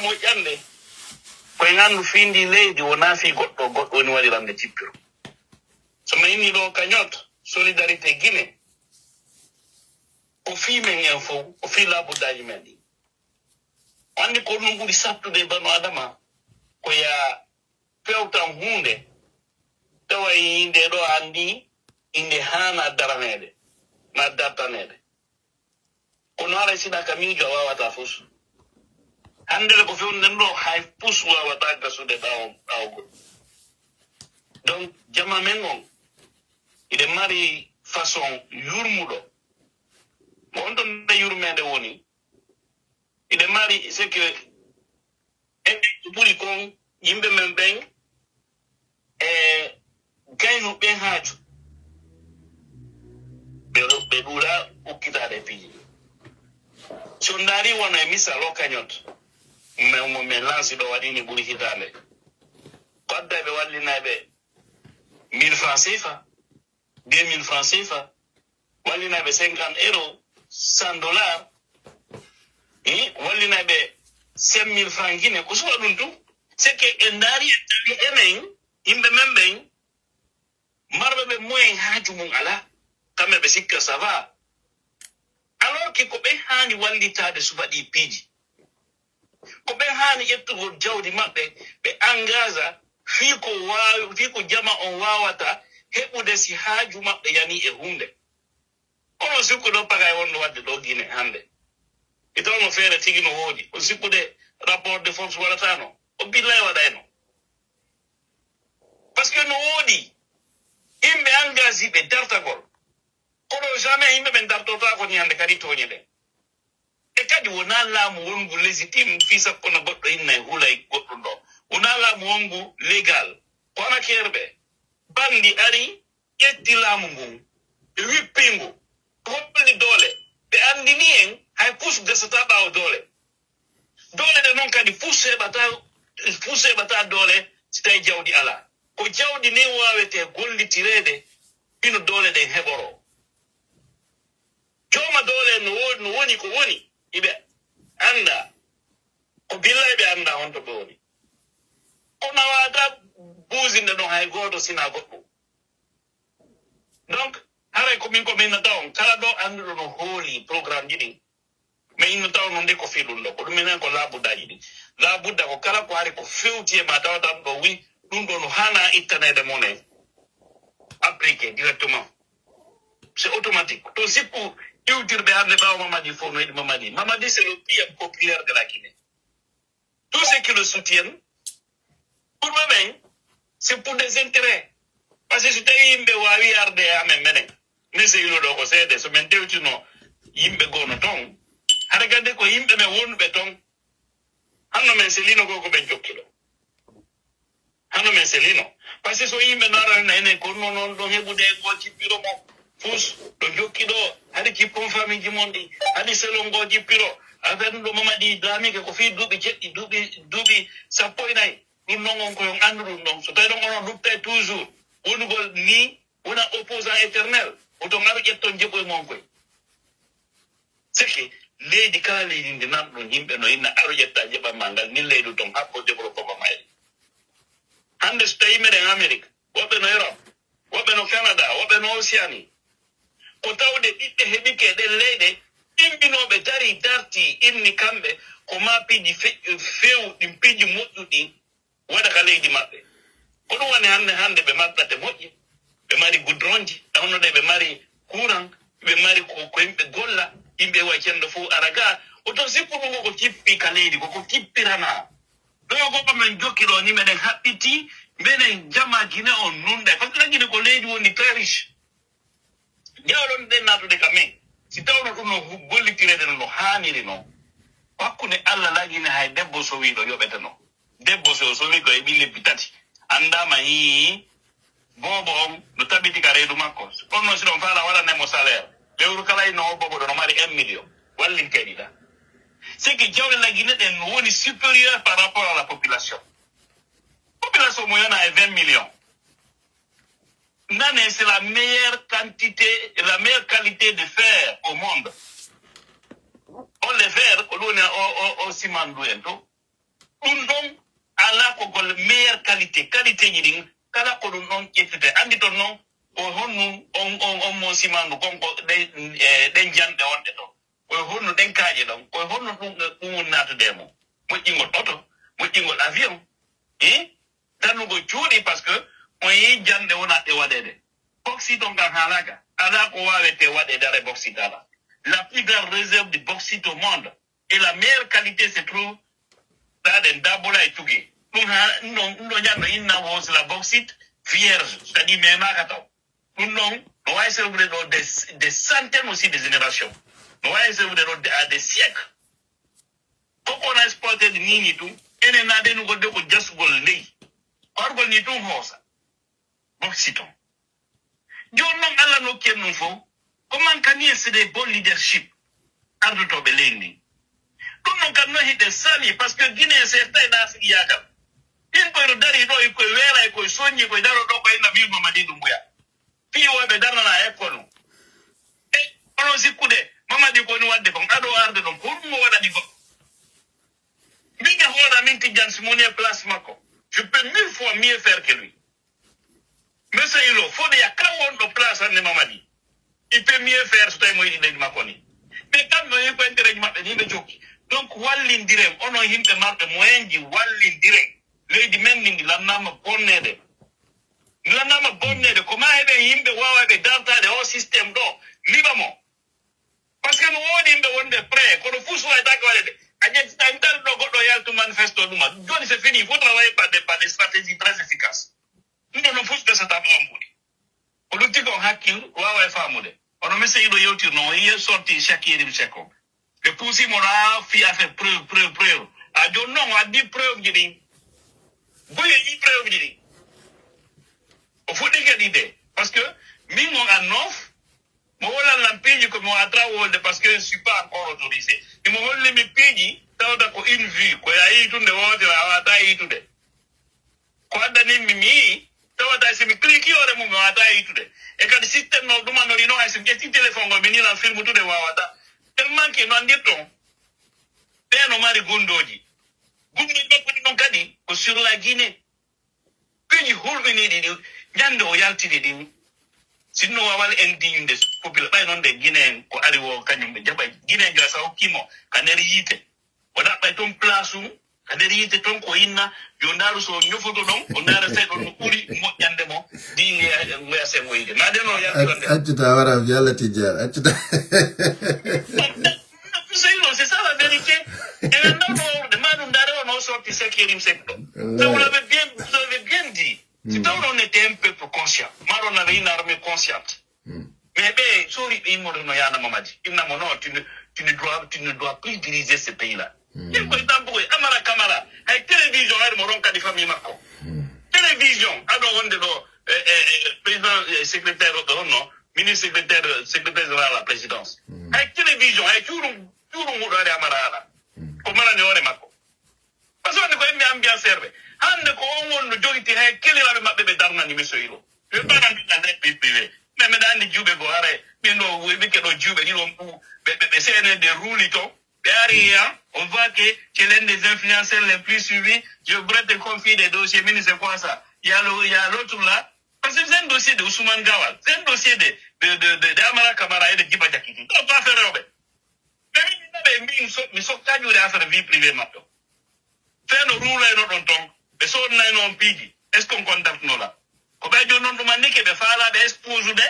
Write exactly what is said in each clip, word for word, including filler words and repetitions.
moƴƴande, ko en anndu fii ndii leydi wonaa fii goɗɗo, goɗɗo woni waɗirande cippiro. So mi innii ɗoo cagnotte, solidarité Guinée, ko fii men en fow, ko fii laabuddaaji men ɗin. Anndi ko ɗum ɓuri sattude e banu Adama, ko yaa fewtan huunde, tawa e nde ɗoo anndi inde haana daraneede, na dartaneede. Kono haray si ɗa ka miijo a waawataa fus. Hannde le ko fewnden ɗoo, hay fus waawataa gasude ɓaawo, ɓaawo goɗɗum. Donc, jama men on, iɗe mari façon yurmuɗo. Ko on ton nde yurmeende woni, iɗe mari, c'est que enen ko ɓuri kon, yimɓe men ɓen, e gaynuɓe ɓen haaju. Ɓe, ɓe ɗuuɗa ukkitaade e piiji ɗin. Si on ndaari wano e misal o cagnotte, mo, mo men lansi ɗoo waɗi ni ɓuri hitaande. Ko adda ɓe wallinay ɓe mille francs C F A, deux mille francs C F A, wallinay ɓe cinquante euros, cent dollars, eh, wallinay ɓe cinq mille francs Guinée, ko suwa ɗum tun. C'est que en ndaari en tawi enen, yimɓe men ɓen, marɓe ɓe moyen haaju mum alaa, kamɓe ɓe sikka ça va. Alors que ko ɓe haani wallitaade suba ɗi piiji. Ko ɓe haani ƴettugol jawdi maɓɓe, ɓe engagea fii ko waawi, fii ko jama on waawata heɓude si haaju maɓɓe yanii e huunde. Kono on sikkude on pagay wonno waɗde ɗo Guinée hannde. E taw no feere tigi no woodi. On sikkude rapport de force waɗataano. O billay waɗayno. Parce que no woodi yimɓe engagé ɓe dartagol. Kono jamais yimɓe ɓen dartotaako ni hannde kadi tooñe ɗen. E kadi wonaa laamu wonngu légitime fii sakko no goɗɗo inna e hula e goɗɗum ɗo. Wonaa laamu wonngu légal. Ko ana keerɓe. Bandi ari, ƴetti laamu ngun, ɓe wippii ngu, holli doole, ɓe anndini en hay fus gasataa ɓaawo doole. Doole ɗe non kadi fus heɓataa, fus heɓataa doole si tawii jawdi alaa. Ko jawdi nin waawetee gollitireede hino doole ɗen heɓoroo. Jooma doole no wo-, no woni ko woni, iɓe anndaa. Ko billay ɓe anndaa honto ɓe woni. Kono a waawataa buusinde ɗon hay gooto sinaa goɗɗum. Donc, haray ko min, ko min innata on, kala ɗo annduɗo no hooli programmeji ɗin, min innata on nde ko fii ɗum ɗo, ko ɗum minen ko laabuddaaji ɗin. Laabudda ko kala ko hari ko fewti e ma tawata ɗum ɗo wi, ɗum ɗo no haanaa ittaneede monnaie, appliqué directement. C'est automatique. To sikku iwtirɓe hannde ɓaawo Mamadi fof no yiɗi Mamadi. Mamadi, c'est le P M populaire de la Guinée. Tous ceux qui le soutiennent, pour eux-mêmes, c'est pour des intérêts. Parce que so tawi yimɓe waawi arde e amen menen, min sehilo ɗo ko seede, so min tewtino yimɓe goo no ton, hara gande ko yimɓe men wonɓe ton. Hanno men selino ko ko ɓen jokki ɗo. Hano men selino. Parce que so yimɓe no arana enen kono non ɗon heɓude e ngoo jippiro mo fus ɗo jokki ɗo, hari jippon famiji mon ɗi, hari selon ngoo jippiro. Affaire ɗum ɗo Mamadi Damike ko fii duuɓi jeɗɗi, duuɓi, duuɓi sappo e nayi. Ɗum non on ko on anndu ɗum ɗon. So tawi ɗon onon luttay toujours wonugol ni wona opposant éternel, oto ngaru ƴetton jeɓoy mon koy. C'est que leydi kala leydi ndi nan ɗum yimɓe no inna aro ƴetta jeɓan ma ngal, ni leydi ton haɓɓo développement mayri. Hannde so tawi meɗen Amérique, woɓɓe no Europe, woɓɓe no Canada, woɓɓe no Océanie, ko tawde ɓiɓɓe heɓike ɗen leyɗe, ɗimɓinooɓe dari darti inni kamɓe ko ma piiji fe-, few ɗin piiji moƴƴuɗi waɗa ka leydi maɓɓe. Ko ɗum woni hannde, hannde ɓe mari ɗate moƴƴe, ɓe mari goudronji, e hono ɗe ɓe mari courant, ɓe mari ko, ko yimɓe golla, yimɓe wa cendo fof ara ga. Oto sippu ɗum ko ko cippi ka leydi, ko ko cippirana. Ɗo ko ko men jokki ɗo ni meɗen haɓɓiti, meɗen jama Gine on nunɗa. Parce que Gine ko leydi woni très riche. Jawɗon ɗen naatude ka men. Si tawno ɗum no hu-, gollitireede no, no haaniri non. Hakkunde Allah lagine hay debbo sowiiɗo yoɓete non. Debbo so o sowi ko e ɓii lebbi tati. Anndaama hii boobo on no tabiti ka reedu makko. Kono non si ɗon faala waɗane mo salaire. Lewru kala inno o boobo ɗo no mari un million. Wallinteeɗi ɗa. C'est que jawle lagine ɗen no woni supérieur par rapport à la population. Population mo yona e vingt millions. Nane, c'est la meilleure quantité, la meilleure qualité de fer au monde. On le fer, ko ɗum woni o, o, o ciment ndu en to. Ɗun ɗon alaa ko golle meilleure qualité. Qualité ji ɗin kala ko ɗun ɗon ƴettete. Anndi ton non ko honɗun on, on, on mo simandu kon ko ɗen, eh, ɗen janɗe wonɗe ton. Ko e honno ɗen kaaƴe ɗon? Ko e honno ɗum, ɗum woni naatude e mum? Moƴƴingol oto, moƴƴingol avion, eh? Darnugol cuuɗi, parce que on yii janɗe wonaa ɗe waɗeede. Bauxite on kan haalaaka. Alaa ko waawetee waɗeede hara e bauxite alaa. La plus grande réserve de bauxite au monde et la meilleure qualité se trouve ɗaa ɗen Dabola e Tuge. Ɗum haa, ɗum ɗon, ɗum ɗon janɗo inna wo c'est la bauxite vierge, c'est-à-dire memaaka taw. Ɗum ɗon, no waawi servir ɗo des, des centaines aussi de générations. No waawi servir ɗo à des siècles. Ko ko na exploité ni ni tun, enen na denugol de ko jasugol ley. Ko argol ni tun hoosa. Bauxite on. Jooni non Alla nokki en ɗum fof, ko manque ni c'est des bons leadership ardotooɓe leydi ndin. Ɗum ɗon kam non hiɗen sali, parce que Guinée c'est tawi na sigi yaakal. Ɗin koy no dari ɗo, e koye weela, e koye soñi, koye daro ɗo, koye na wi'uno Mamadi Doumbouya. Fii wooɓe darnana école. E onon sikkude, Mamadi ko woni waɗde kon, aɗo arde ɗon, ko ɗum o waɗani goɗɗo. Min e hoore min Tijjani si mi woni e place makko, je peux mille fois mieux faire que lui. Monsieur Ilo, fodde ya kala wonɗo place hannde Mamadi. Il peut mieux faire so tawi mo yiɗi leydi makko ni. Mais kamɓe o yiɗi ko intérêt ji maɓɓe ni ɓe jokki. Donc wallindiren, onon yimɓe marɓe moyen ji, wallindiren. Leydi men ndi, ndi lannaama bonneede. Ndi lannaama bonneede, ko ma heɓen yimɓe waawayɓe dartaade o système ɗo, liɓa mo. Parce que no woodi yimɓe wonde prêt, kono fuu suwaytaake waɗeede. A ƴetti tan, tan ɗo goɗɗo yaltu manifesto ɗuma. Jooni c'est fini, il faut travailler par des, par des stratégies très efficaces. Ɗum ɗo no fuu ɓesata ɗo on ɓuri. Ko ɗum tigi on hakkil waawa e faamude. Hono monsieur Ido yewtirno, on yi'e sorti Cheikh Yérim Seck on. Ɓe puusi mo ɗaa fii affaire preuve, preuve, preuve. A jooni non, o addi preuve ji ɗin. Buy e ɗi preuve ji ɗin. O fuɗɗike ɗi de. Parce que min on annoof, mo wolan lan piiji ko mi waawata wolde parce que je suis pas encore autorisé. Himo holli mi piiji tawata ko une vue, ko a yii tun nde wootere, a waawataa yiitude. Ko addani mi, mi yii, tawata si mi clique hoore mum, mi waawataa yiitude. E kadi système no ɗumanori non, hay si mi ƴetti téléphone ngol, mi nilan film tude waawataa. Tellement que no anndirton, ɓe no mari gundooji. Gundooji makko ɗi non kadi ko sur la Guinée. Piiji hulɓiniiɗi ɗi, ñande o yaltini ɗin, sinno wawal en diñude popula-, ɓay non nde Guinée en ko ari wo, kañum ɓe jaɓay. Guinée en jaa sa hokkii mo ka nder yiite. O ɗaɓɓay ton place mum, ka nder yiite ton ko inna, yo ndaaru so o ñofoto ɗon, o ndaara sey ɗon no ɓuri moƴƴande mo, di ngoya, ngoya sen woyde. Ma de no yaltirande. Accuta wara, Yalla Tijjaan, accuta. Seyno, c'est ça la vérité. Eɗen nawno wawrude, ma ɗum ndaare o no sorti Seck Yérim Seck ɗo. Ça, vous l'avez bien, vous avez bien dit. Si tawno on était un peuple conscient, ma ɗon avait une armée consciente. Mais ɓe sori ɓe immoto no yaana Mamadi. Inna mo non, tu ne, tu ne dois, tu ne dois plus diriger ce pays-là. Ɗin koye tampugo e Amara Camara. Hay télévision, hay mo ronka ɗi famille makko. Télévision, aɗo wonde ɗo, eh, eh, eh, président, eh, secrétaire ɗo, non, ministre secrétaire, secrétaire général à la présidence. Hay télévision, hay cuuɗum, cuuɗum muɗo ari Amara ala. Ko marani hoore makko. Parce que wonde ko yimɓe ambianceur ɓe. Hannde ko on won no jogiti hay keliraaɓe maɓɓe ɓe darnani monsieur Hiro. Ɓe mbaɗan ɓe annda ɓe privé. Mais meɗa anndi juuɓe goo haray ɓen ɗo ɓikke ɗo juuɓe ɗiɗo on ɓu-, ɓe, ɓe, ɓe C N R D ruuli to. Ɓe ari, hein, on voit que c'est l'un des influenceurs les plus suivis. Je voudrais te confier des dossiers, ministre, c'est quoi ça? Il y a le, il y a l'autre là. Parce que c'est un dossier de Ousmane Gawal. C'est un dossier de, de, de, de, de Amara Camara et de Djiba Diakité. Donc, pas faire. Ɓe min naɓe min so-, mi sokka juuɗe affaire vie privée maɓɓe. Fee no ruulayno ɗon ton, ɓe soodnayno on piiji. Est-ce qu'on contact no la? Ko ɓe jooni non ɗum anndi ke ɓe faalaa ɓe exposude,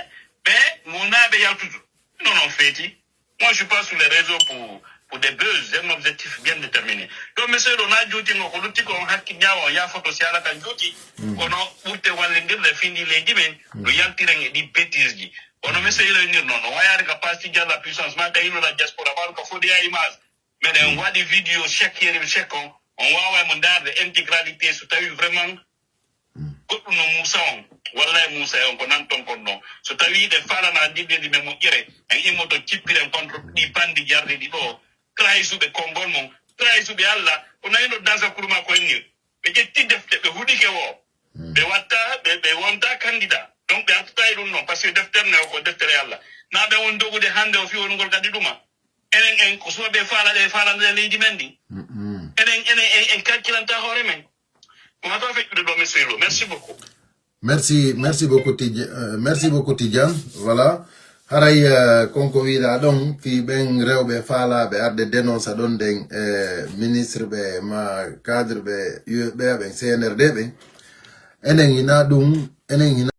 ɓe wonaa ɓe yaltude. Non, non, feeti. Moi, je suis pas sur les réseaux pour, pour des buzz. J'ai un objectif bien déterminé. Donc, monsieur ɗo na juuti ngo ko lutti ko on hakki ñaawa on yaa foto si ala kan juuti. Kono ɓurte wallindirde findi leydi men, no yaltiren e ɗi bêtise ji. Kono monsieur Hiro inir noon, no wayaade ka page Tidjane la puissance, maa ka Hiro la diaspora, maa ka Fodé a image. Meɗen waɗi vidéo Cheikh Yérim Seck on, on waaway mo ndaarde intégralité so tawi vraiment goɗɗum no Moussa on, wallay Moussa on ko nan ton kon ɗon. So tawi ɗe faalana didde ɗi men moƴƴere, en immoto cippiren contre ɗi bandi jarde ɗi ɗo, trahisuɓe konngol mon, trahisuɓe Allah, ko nayno dansa kurma ko en ni. Ɓe ƴetti defte, ɓe huɗike wo. Ɓe watta, ɓe, ɓe wonta candidat. Donc ɓe artata e ɗum non, parce que deftere ne o ko deftere Allah. Na ɓe won dogude hannde o fii wonugol kadi ɗuma. Enen en ko suɓaɓe faala ɗe, faalande leydi men ndi. Enen en, en, en, en kalkilanta hoore men. Ko mata feƴƴude ɗo, Mister Lo. Merci beaucoup. Merci, merci beaucoup, Tidj- euh, merci beaucoup, Tidiane. Voilà. Haray, euh, konko wiɗa ɗon, fi ɓen rewɓe faalaɓe arde dénonce ɗon ɗen, euh, ministre ɓe ma cadre ɓe U E ɓe ɓen C N R D ɓen. Enen hina ɗum, enen hina